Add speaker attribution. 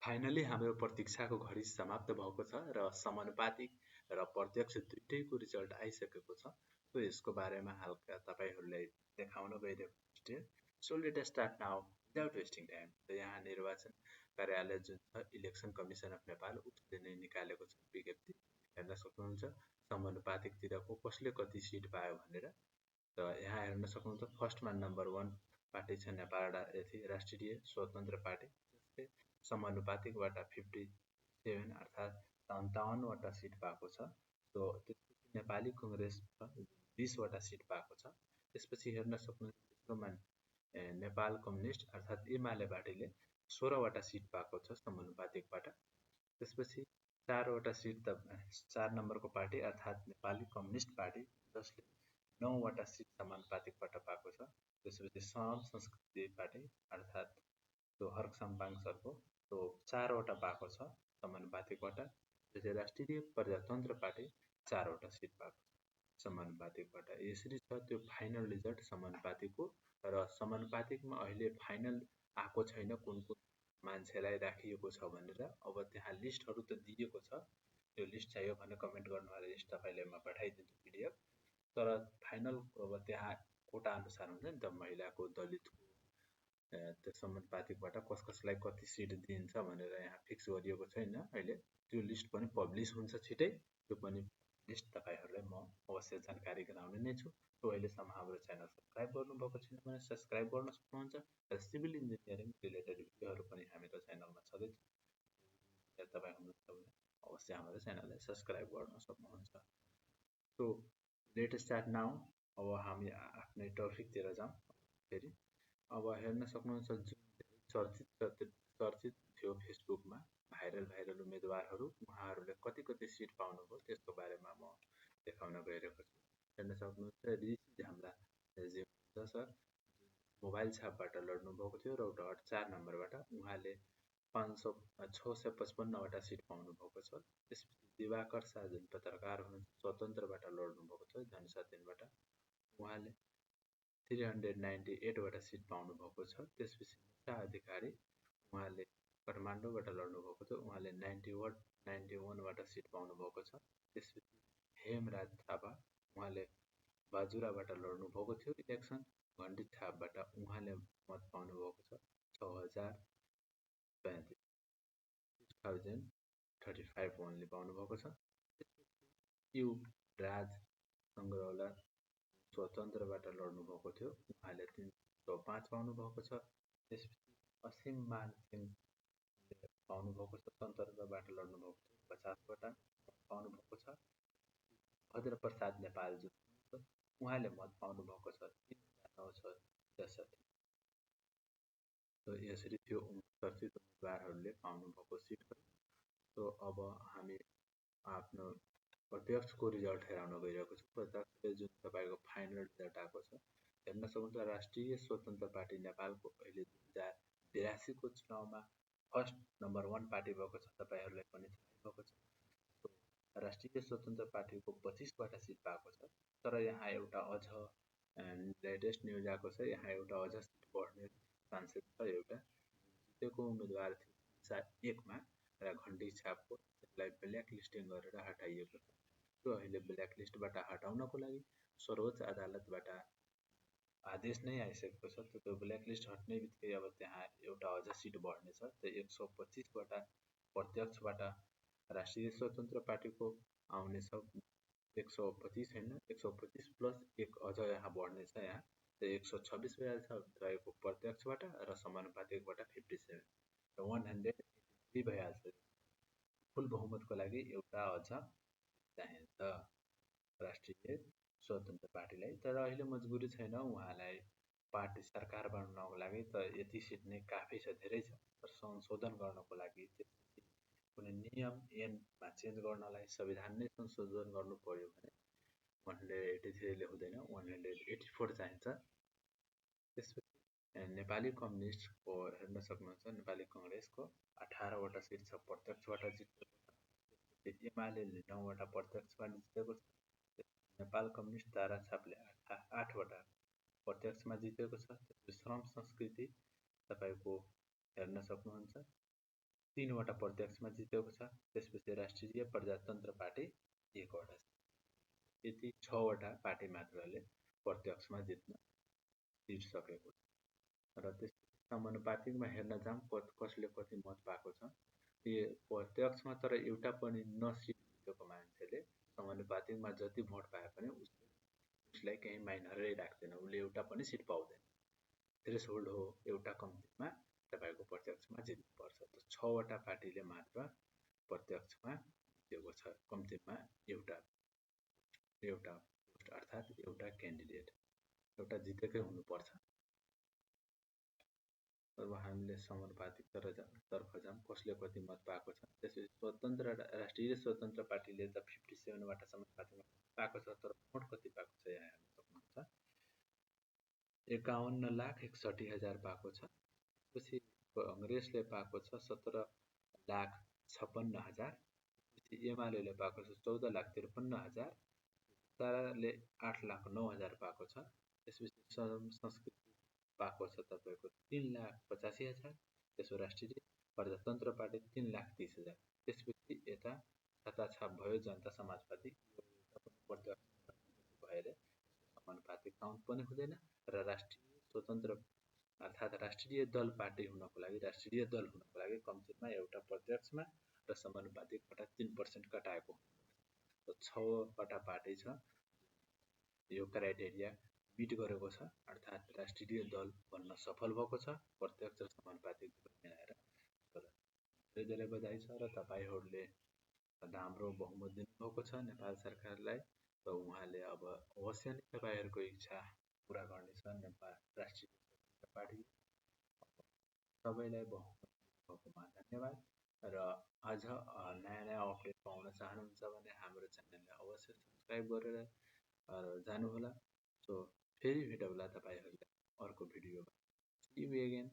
Speaker 1: Finally हाम्रो प्रतीक्षाको घडी समाप्त भएको छ र समानुपातिक र प्रत्यक्ष दुईटैको रिजल्ट आइसकेको छ। सो यसको बारेमा हालका तपाईहरूलाई देखाउन गइरहेको छु। So let us start now without wasting time. त यहाँ निर्वाचन कार्यालय जुन छ इलेक्सन कमिसन अफ नेपाल उसले नै निकालेको छ विज्ञप्ति। हेर्न सक्नुहुन्छ समानुपातिकतिरको कसले कति सिट पायो भनेर। र यहाँ हेर्न सक्नुहुन्छ फर्स्टमा नम्बर 1 पार्टी छ नेपाल राष्ट्रिय स्वतन्त्र पार्टी, जसले समानुपातिकबाट 57 अर्थात् 57वटा सिट पाएको छ। सो त्यसपछि नेपाली कङ्ग्रेस 20वटा सिट पाएको छ। त्यसपछि हेर्न सक्नुहुन्छ तेस्रोमा नेपाल कम्युनिस्ट अर्थात् एमाले पार्टीले 16वटा सिट पाएको छ समानुपातिकबाट। त्यसपछि 4वटा सिट 4 नम्बरको पार्टी अर्थात् नेपाली कम्युनिस्ट पार्टी, जसले 9वटा सिट समानुपातिकबाट पाएको छ। त्यसपछि सहम संस्कृति पार्टी अर्थात् त्यो हर्क साम्पाङ सरको 4वटा पाएको छ समानुपातिकबाट। त्यसपछि राष्ट्रिय प्रजातन्त्र पार्टी 4वटा सिट पाएको छ समानुपातिकबाट। यसरी छ त्यो फाइनल रिजल्ट समानुपातिकको। र समानुपातिकमा अहिले फाइनल आएको छैन कुन मान्छेलाई राखिएको छ भनेर। अब त्यहाँ लिस्टहरू त दिएको छ, त्यो लिस्ट चाहियो भने कमेन्ट गर्नुहोला, लिस्ट तपाईँले म पठाइदिन्छु PDF। तर फाइनल अब त्यहाँ कोटा अनुसार हुन्छ नि त, महिलाको, दलितको, त्यो समानुपातिकबाट कसलाई कति सिट दिन्छ भनेर यहाँ फिक्स गरिएको छैन अहिले। त्यो लिस्ट पनि पब्लिस हुन्छ छिटै। त्यो पनि लिस्ट तपाईहरूलाई म अवश्य जानकारी गराउने नै छु। सो अहिलेसम्म हाम्रो च्यानल सब्सक्राइब गर्नुभएको छैन भने सब्सक्राइब गर्न सक्नुहुन्छ। र सिभिल इन्जिनियरिङ रिलेटेड भिडियोहरू पनि हाम्रो च्यानलमा छँदैछ। तपाईँ हुनुहुन्छ भने अवश्य हाम्रो च्यानललाई सब्सक्राइब गर्न सक्नुहुन्छ। So let start now. अब हामी आफ्नै टपिकतिर जाउँ फेरि। अब हेर्न सक्नुहुन्छ जुन चर्चित थियो फेसबुकमा भाइरल उम्मेदवारहरू, उहाँहरूले कति सिट पाउनुभयो त्यसको बारेमा म देखाउन गइरहेको छु। हेर्न सक्नुहुन्छ ऋषि झाम्लाजी हुनुहुन्छ सर, मोबाइल छापबाट लड्नुभएको थियो रौतहट 4 नम्बरबाट। उहाँले 655वटा सिट पाउनुभएको छ। त्यसपछि दिवाकर शाह जुन पत्रकार हुनुहुन्छ स्वतन्त्रबाट लड्नुभएको छ धनुषा 3बाट, उहाँले 398वटा सिट पाउनुभएको छ। त्यसपछि निशा अधिकारी, उहाँले काठमाडौँबाट लड्नुभएको थियो, उहाँले 91वटा सिट पाउनुभएको छ। त्यसपछि हेमराज थापा, उहाँले बाजुराबाट लड्नुभएको थियो इलेक्सन घण्टी छापबाट, उहाँले मत पाउनुभएको छ 6035 ओन्ली पाउनुभएको छ। त्यसपछि राज सङ्ग्रौला स्वतन्त्रबाट लड्नुभएको थियो, उहाँले 305 पाउनुभएको छ। त्यसपछि असीम मान सिंह पाउनुभएको छ, स्वतन्त्रबाट लड्नुभएको थियो, 50वटा पाउनुभएको छ। भद्र प्रसाद नेपाल जुन उहाँले मत पाउनुभएको छ 3966। सो यसरी थियो चर्चित उम्मेदवारहरूले पाउनुभएको सिटहरू। सो अब हामी आफ्नो प्रत्यक्षको रिजल्ट हेराउन गइरहेको छु। प्रत्यक्षले जुन तपाईँको फाइनल रिजल्ट आएको छ हेर्न सक्नुहुन्छ। राष्ट्रिय स्वतन्त्र पार्टी नेपालको अहिले 2082को चुनावमा फर्स्ट नम्बर 1 पार्टी भएको छ, तपाईँहरूलाई पनि थाहै भएको छ। राष्ट्रिय स्वतन्त्र पार्टीको 25वटा सिट पाएको छ। तर यहाँ एउटा अझ लेटेस्ट न्युज आएको छ, यहाँ एउटा अझ सिट बढ्ने चान्सेस छ। एउटा जितेको उम्मेदवार थियो 1मा र घण्टी छापको त्यसलाई ब्ल्याक लिस्टिङ गरेर हटाइएको छ। त्यो अहिले ब्ल्याक लिस्टबाट हटाउनको लागि सर्वोच्च अदालतबाट आदेश नै आइसकेको छ। त्यो ब्ल्याक लिस्ट हट्ने बित्तिकै अब त्यहाँ एउटा अझ सिट बढ्नेछ। त्यो 125वटा प्रत्यक्षबाट राष्ट्रिय स्वतन्त्र पार्टीको आउनेछ 125 होइन, 125 प्लस 1 अझ यहाँ बढ्नेछ। यहाँ त्यो 126 भइहाल्छ रहेको प्रत्यक्षबाट र समानुपातिकबाट 57 र 183 भइहाल्छ। फुल बहुमतको लागि एउटा अझ चाहिन्छ राष्ट्रिय स्वतन्त्र पार्टीलाई। तर अहिले मजबुरी छैन उहाँलाई पार्टी सरकार बनाउनको लागि, त यति सिट नै काफी छ, धेरै छ। तर संशोधन गर्नको लागि कुनै नियम ऐनमा चेन्ज गर्नलाई संविधान नै संशोधन गर्नु पर्यो भने 183ले हुँदैन, 184 चाहिन्छ। त्यसपछि नेपाली कम्युनिस्टको हेर्न सक्नुहुन्छ, नेपाली कङ्ग्रेसको 18वटा सिट छ प्रत्यक्षबाट जितेको छ। एमाले 9वटा प्रत्यक्षबाट जितेको छ। नेपाल कम्युनिस्ट तारा छापले 8वटा प्रत्यक्षमा जितेको छ। श्रम संस्कृति तपाईँको हेर्न सक्नुहुन्छ 3वटा प्रत्यक्षमा जितेको छ। त्यसपछि राष्ट्रिय प्रजातन्त्र पार्टी 1वटा छ। यति 6वटा पार्टी मात्रले प्रत्यक्षमा जित्न तिर्सकेको छ। र त्यसपछि समानुपातिकमा हेर्न जाम कसले कति मत पाएको छ। यो प्रत्यक्षमा तर एउटा पनि नसिट जितेको मान्छेले समानुपातिकमा जति भोट पाए पनि उसलाई केही माइनरै राख्दैन, उसले एउटा पनि सिट पाउँदैन। थ्रेसहोल्ड हो एउटा कम्तीमा तपाईको प्रत्यक्षमा जित्नुपर्छ। त 6वटा पार्टीले मात्र प्रत्यक्षमा जितेको छ, कम्तीमा एउटा पोस्ट अर्थात् एउटा क्यान्डिडेट एउटा जितेकै हुनुपर्छ। अब हामीले समानुपातिक तर्फ जाम कसले कति मत पाएको छ। त्यसपछि स्वतन्त्र राष्ट्रिय स्वतन्त्र पार्टीले त 57वटा समानुपातिकमा पाएको छ, तर भोट कति पाएको छ यहाँ हेर्न सक्नुहुन्छ। 51,61,000 पाएको छ। त्यसपछि कांग्रेसले पाएको छ 17,56,000। त्यसपछि एमाले पाएको छ 14,53,000। ताराले 8,09,000 पाएको छ। त्यसपछि संस्कृति पाएको छ तपाईको 3,85,000। त्यसो राष्ट्रिय प्रजातन्त्र पार्टी 3,30,000। त्यसपछि यता छाताछाप भयो जनता समाजवादी भएर समानुपातिक काउन्ट पनि हुँदैन र राष्ट्रिय स्वतन्त्र अर्थात् राष्ट्रिय दल पार्टी हुनको लागि राष्ट्रिय दल हुनको लागि कम्तीमा एउटा प्रत्यक्षमा र समानुपातिकबाट 3% कटाएको। 6वटा पार्टी छ यो क्राइटेरिया मिट गरेको छ, अर्थात् राष्ट्रिय दल बन्न सफल भएको छ प्रत्यक्ष र समानुपातिक मिलाएर। धेरै धेरै बधाई छ र तपाईहरूले राम्रो बहुमत दिनुभएको छ नेपाल सरकारलाई। र उहाँले अब अवश्य नै तपाईहरूको इच्छा पुरा गर्नेछ नेपाल राष्ट्रिय पार्टी। सबैलाई बहुमत दिनुभएकोमा धन्यवाद। र अझ नयाँ अपडेट पाउन चाहनुहुन्छ भने हाम्रो च्यानललाई अवश्य सब्स्क्राइब गरेर जानुहोला। सो फेरि भेटौँला तपाईहरुलाई अर्को भिडियोमा। See you again.